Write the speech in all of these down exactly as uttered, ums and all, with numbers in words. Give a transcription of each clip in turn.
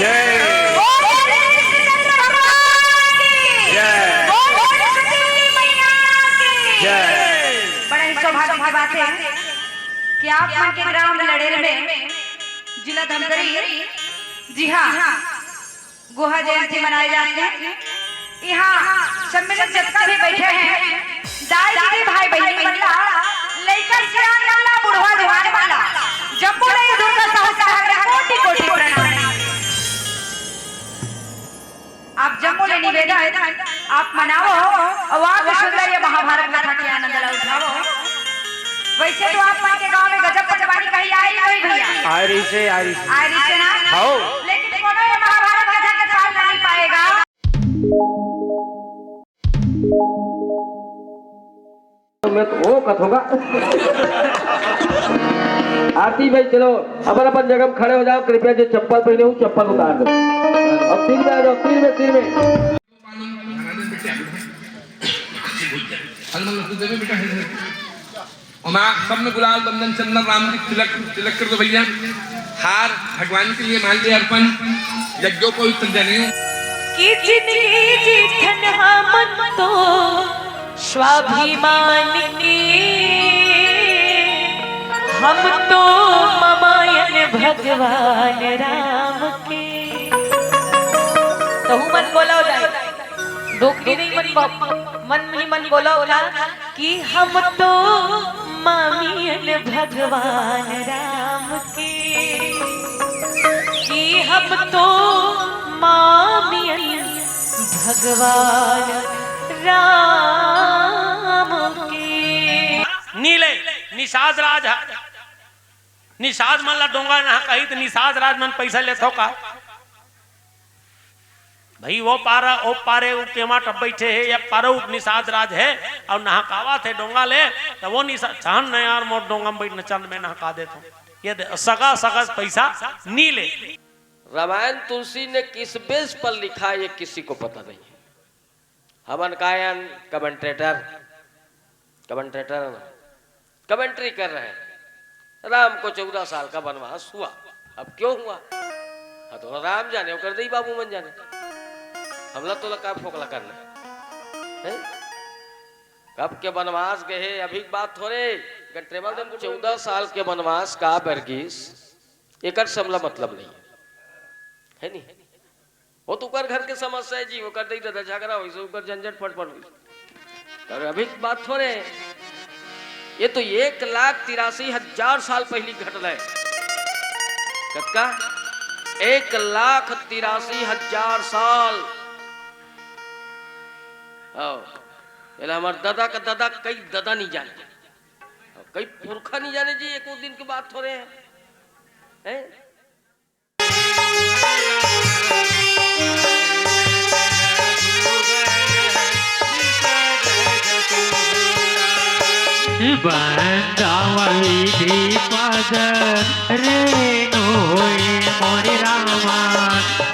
जय। बोल बोल श्री चंद्र भगवान की। जय। बोल बोल सरस्वती मैया की। जय। बड़ा ही सौभाग्य की बात है कि आप मन के ग्राम लड़ेल में, जिला धमतरी, जी हाँ, गोहा जयंती मनाए जात हे। इहाँ सम्मिलित जतका भी बइठे हे, दाई दीदी, भाई बहिनी मन ला, लइका सियान मन ला, बुढ़वा जवान मन ला, जम्मो ला दुर्गा साहू साहब ले कोटि कोटि प्रणाम। आप जम्मो ले निवेदन, आप मन आवव अउ आप सुंदर ये महाभारत कथा के आनंद ला उठावव। वइसे तो आप मन के गांव में गजब पटवारी कहीं आए ही नहीं भैया। आए रहिसे, आए रहिसे। आए रहिसे ना? हव। लेकिन कोनो ये महाभारत कथा के साथ नहीं पाएगा। मैं तो वो कथोगा। आरती भाई, चलो, अपन अपन जगह में खड़े हो जाओ कृपया। जो चप्पल पहने हो, चप्पल उतार दो। अब तीन में आ जाओ, तीन में, तीन में। ओमा सब में गुलाल, चंदन, चंदन, राम जी तिलक, तिलक कर दो भैया। हार भगवान के लिए, माल्य अर्पण, यज्ञोपवीत जनेऊ। कि जिनगी जी ठन हमन तो स्वाभिमान के, हम तो ममायन भगवान राम के। तहू मन बोलो दाई, डोकरी नहीं मन, मन ही मन बोलो ना कि हम तो मामियन भगवान राम के, कि हम तो मामियन भगवान राम के। नीले निषाद राज ह, निषाद मन ला डोंगा नहा कही त निषाद राज मन पैसा लेथो का? भाई वो पारा, ओ पारे उ केमा टप बैठे हे, या पारा उ निषाद राज हे, अउ नहकावत हे डोंगा ले, त वो निषाद, "चल न यार, मोर डोंगा में बैठ न, चल मैं नहका देत हूँ।" ये दे, सगा, सगा पैसा नी ले। रामायण तुलसी ने किस बेस पर लिखा, ये किसी को पता नहीं है। हमन कायन कमेंटेटर, कमेंटेटर, कमेंट्री कर रहे हैं। राम को चौदह साल का वनवास हुआ। अब क्यों हुआ? हाँ, तो राम जाने, ओकर दई बाबू मन जाने। हमला तो लगा फोकला करना है। हैं? कब के वनवास गए, अभी की बात थोड़े। घंटे बाद हम चौदह साल के वनवास का बरगिस, एकर से हमला मतलब नहीं है। है नहीं? वो तो ओकर घर के समस्या है जी, ओकर दई ददा झगड़ा होइस, ओकर झंझट फटफट होइस। और अभी की बात थोड़े, ये तो एक लाख तिरासी हजार साल पहली घटना है। कतका? एक लाख तिरासी हजार साल। आओ, एला हमार ददा का ददा कई ददा नहीं जाने, कई पुरखा नहीं जाने जी, एको दिन की बात थोड़े है, हैं? बंदावली विधि पद रेणु होय मोर रामा,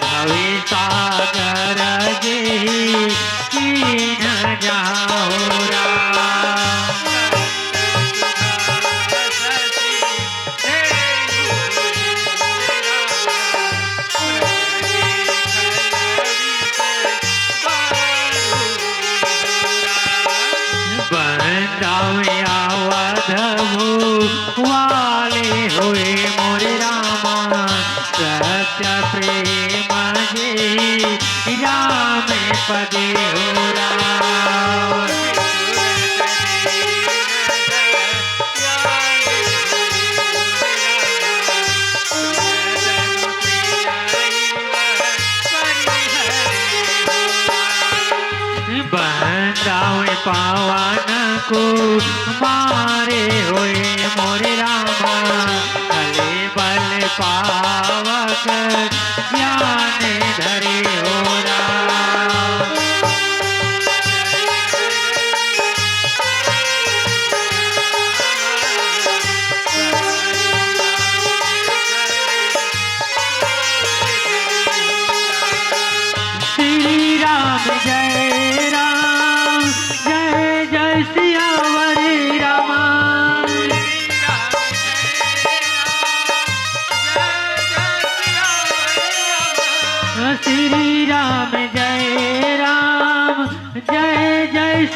भवसागर जे कीन जाहु राम। बंदावे अवध भू वाले होय मोर रामा, सत्य प्रेम जे राम पदे हो राम। बंदावे पावन कुमारे होय मोर रामा, कलेवर पावक ज्ञान धरे हो राम। श्री राम जय राम, जय जय सियावर रामा।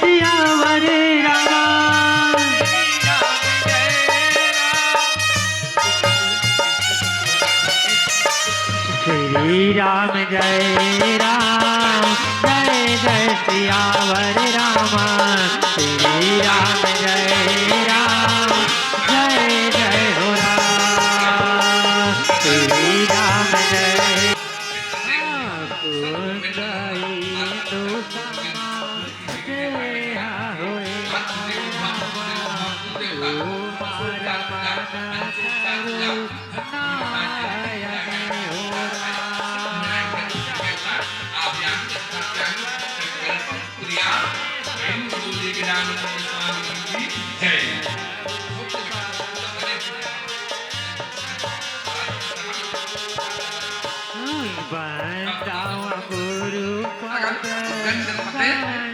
सियावर रामा। श्री राम जय राम, जय जय सियावर रामा। श्री राम जय राम, जय जय हो राम। श्री राम जय।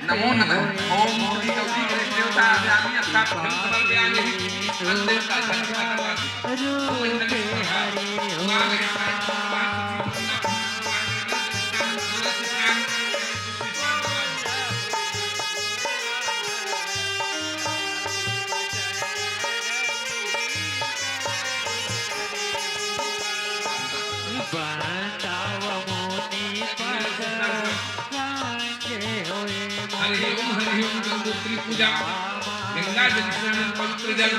नमो नमः। ओम गौरी गणेश देवता आदि अष्टाभ्यं समर्पयामि। हरि ओम, हरि ओम। गंगोत्री पूजा, गंगा जल स्नान, पवित्र जल,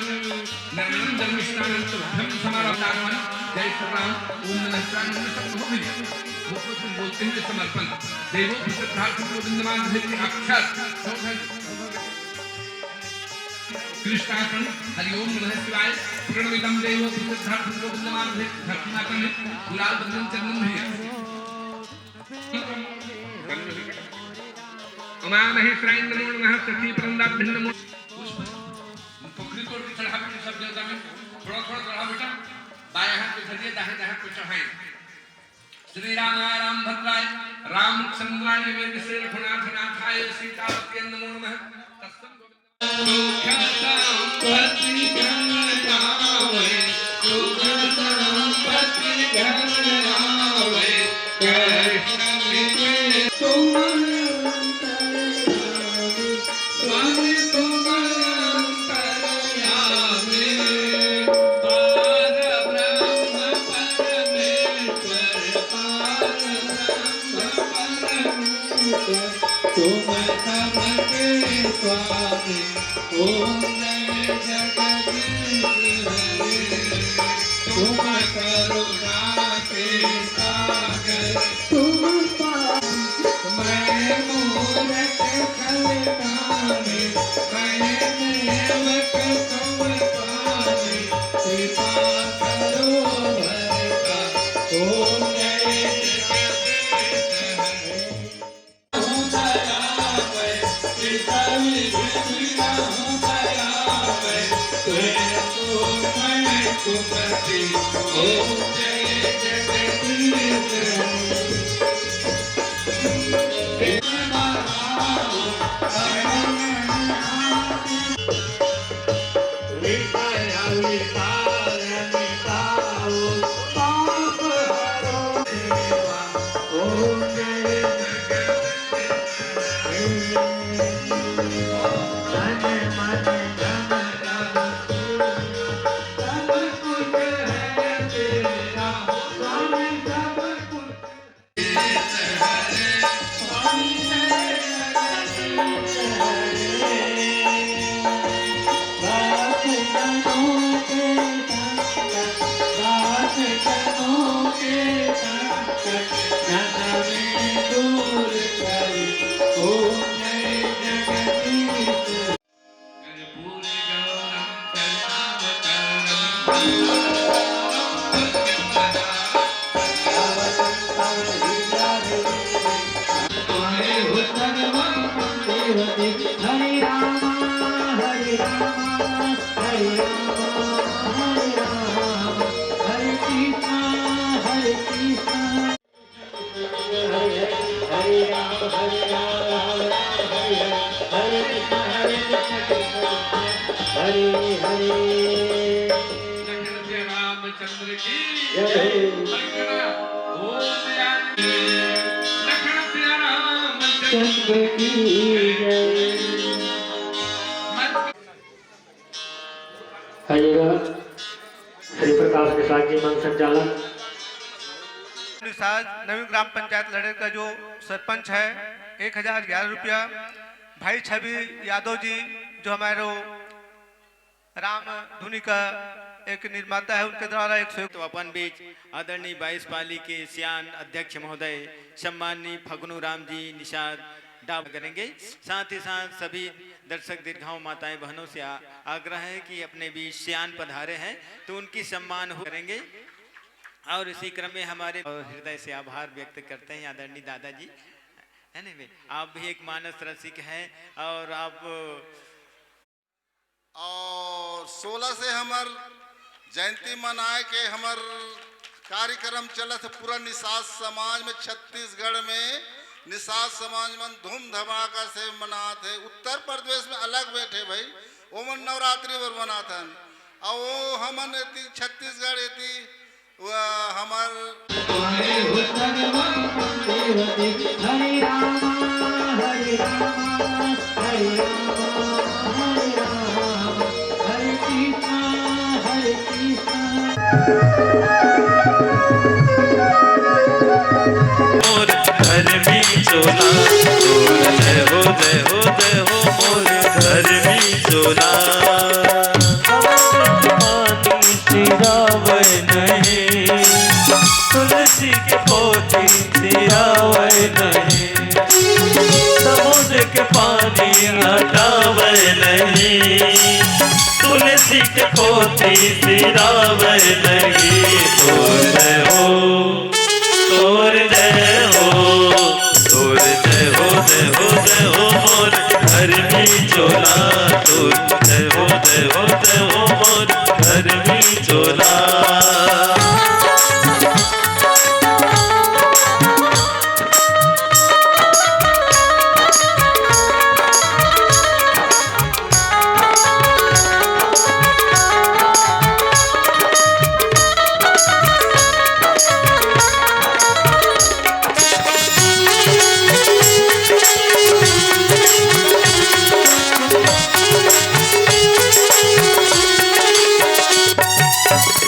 निर्मल जल स्नान, तुभ्यम समारब्धात्मन। जय श्री राम। ओम नमः शिवाय, नमः शिवाय, नमः शिवाय। मुख से बोलते हुए समर्पण। देवो सिद्धार्थ गोविंद मान हरि अक्षर। कृष्णार्पण। हरि ओम नमः शिवाय। प्रणमितम देवो सिद्धार्थ गोविंद मान हरि। धरती माता में गुलाल बंदन चंदन भैया। उमा महेश्वराय नमो नमः, सखी वृंदाभ्यं नमो। पुष्प, पोखरी तोड़ के चढ़ा बेटा सब देवता में, थोड़ा थोड़ा चढ़ा बेटा, बाएं हाथ पे धरिए, दाहिने हाथ पे चढ़ाएं। श्री रामाय राम भद्राय, राम चंद्राय वेद से रघुनाथ नाथाय सीतावत्य नमो नमः। तत्सम गोविंद। तुम तमके स्वामी, ओम जय जगदीश हरे। तुम करुणा के सागर, तुम पावन। मैं मूरख खल प्राणी, मैं नेवक तुम पानी, कृपा करो भरता, ओम जय जगदीश हरे। हरे राम, हरे राम, हरे राम, हरे राम, हरे कृष्ण, हरे कृष्ण। हरे हरे, हरे राम, हरे राम, राम राम, हरे हरे, हरे कृष्ण, हरे कृष्ण, कृष्ण कृष्ण, हरे हरे। लखन सिया रामचंद्र की जय। जय। लखन सिया रामचंद्र की जय। साज नवीन ग्राम पंचायत लड़ेर का जो सरपंच है, एक हजार ग्यारह रुपया। भाई छवि यादव जी, जो हमारे राम धुनी का एक निर्माता है, उनके द्वारा एक सहयोग। तो अपन बीच आदरणीय बाईस पाली के सियान अध्यक्ष महोदय सम्माननीय फगनू राम जी निषाद डाब करेंगे। साथ ही साथ सभी दर्शक दीर्घाओं, माताएं, बहनों से आ-, आग्रह है कि अपने बीच सियान पधारे हैं तो उनकी सम्मान हो करेंगे। और इसी क्रम में हमारे हृदय से आभार व्यक्त करते हैं आदरणीय दादाजी, है ना भाई? आप भी एक मानस रसिक हैं और आप और सोलह से हमर जयंती मनाए के हमर कार्यक्रम चलत हे पूरा निषाद समाज में। छत्तीसगढ़ में निषाद समाज मन धूम धमाका से मनात हे। उत्तर प्रदेश में अलग बैठे भाई, ओमन नवरात्रि बर मनात हन, अउ वो हमन एती छत्तीसगढ़ एती वो हमर हरे रामा, हरे रामा, हरे रामा, हरे रामा, हरे रामा, हरे कृष्णा, हरे कृष्णा। मोर धर्मी चोला, तोर जय हो, जय हो, जय हो, मोर धर्मी चोला। पानी सिरावै नहीं, तुलसी के पोती सिरावै नहीं, समुद्र के पानी हटावै नहीं, तुलसी के पोती सिरावै नहीं। तोर जय हो, तोर जय हो, तोर जय हो, जय हो, जय हो मोर धर्मी चोला। तोर जय हो, जय हो, जय हो मोर धर्मी चोला।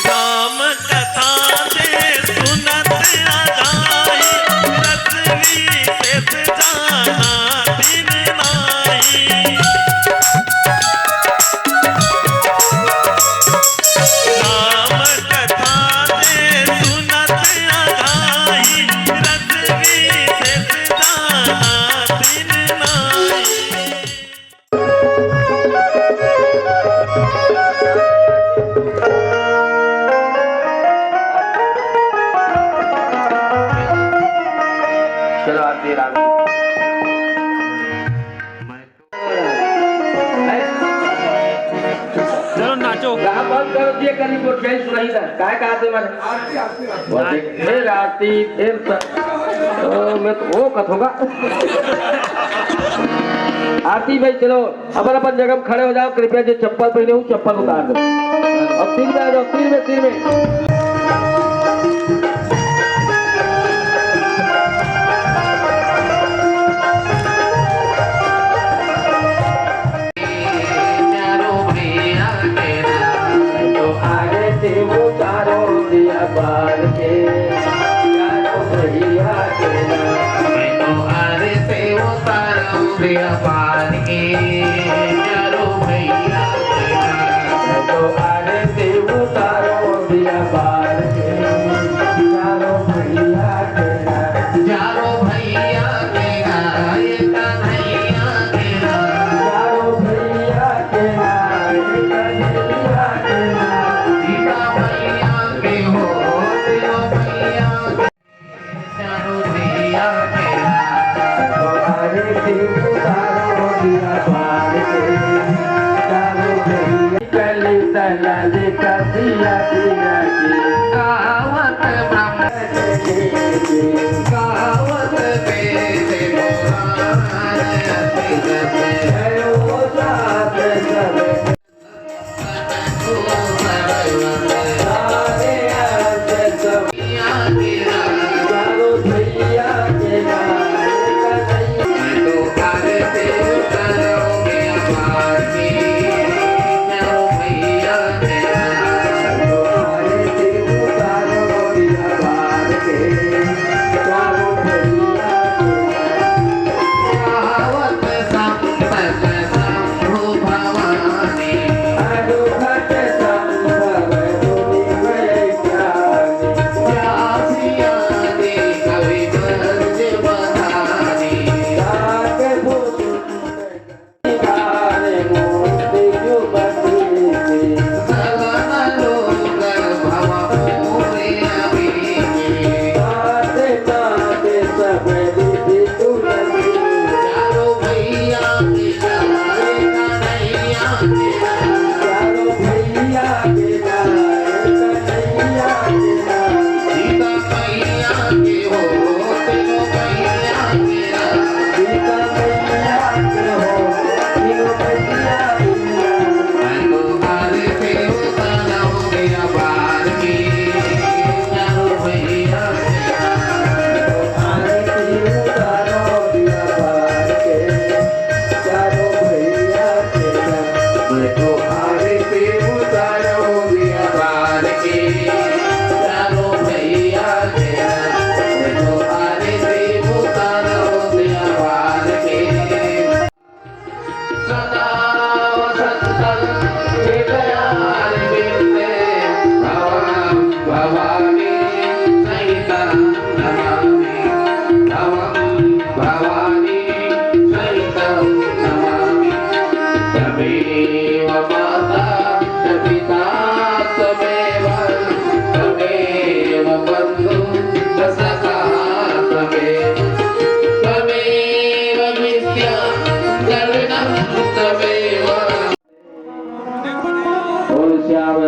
राम कथा दे सुनत अघाई, रस विशेष जाना दिन नाही। राम कथा दे सुनत अघाई, रस विशेष जाना दिन नाही। चलो आरती राम। चलो नाचो। कहा बंद कर दिए, करीब वो ट्रेन सुनाई था। काय कहा थे मैंने? आरती, आरती, आरती। वो देख, फिर आरती, फिर स-, ओ, मैं तो वो कथूंगा। आरती भाई चलो। अपन अपन जगह में खड़े हो जाओ, कृपया जो चप्पल पहने हो चप्पल उतार दो। अब तीर में आ जाओ, तीर में, तीर में। चारों भैया के नाम। तो आगे से वो चारों दिया बाल के। चारों भैया के नाम। मैं तो आगे से वो चारों दिया बाल के। चारों भैया के नाम। मैं तो आगे से वो चारों दिया बाल के। चारों भैया के नाम। चारों भैया के नाम। एक कन्हैया के नाम। चारों भैया के नाम। एक कन्हैया के नाम। सीता मैया के हो, देव मैया के। चारों भैया के नाम। हमारे शिव चारों दिया बार के। चारों भैया कली तला जी का दिया दिया की। कहावत ब्रह्म कहावत वेद पुराण अति जप। है वो साथ सब।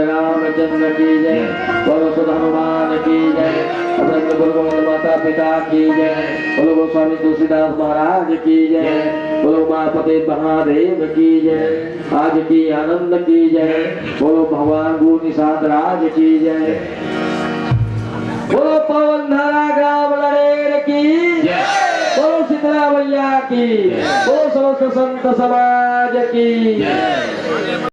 रामचंद्र की जय। बोलो सत हनुमान की जय। अपने बोलो माता पिता की जय। बोलो गोस्वामी तुलसीदास महाराज की जय। बोलो उमापति महादेव की जय। आज की आनंद की जय। बोलो भगवान गुरु निषाद राज की जय। बोलो पवन धारा ग्राम लड़ेर की। बोलो शीतला मैया की। बोलो समस्त संत समाज की।